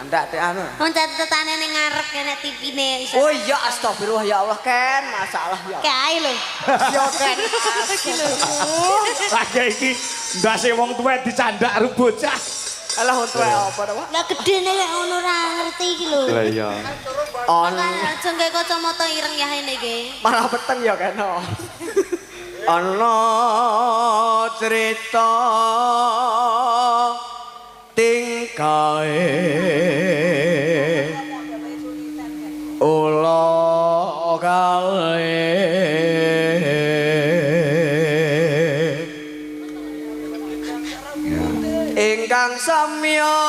Candak teh anu. Wong catetane ning ngarep kene TV-ne iso. Oh iya, astagfirullah, ya Allah, Ken, masalah ya. Kae lho. Ya, Ken. Lagi iki ndase wong tuwek dicandak karo bocah. Alah, wong tuwek apa to, Pak? Lah, gedene lek ngono ora ngerti iki lho. Lah iya. On Kan aja nggae kacamata ireng ya ini iki. Malah peteng ya, Ken. Ana cerita tingkae ula kale ingkang samya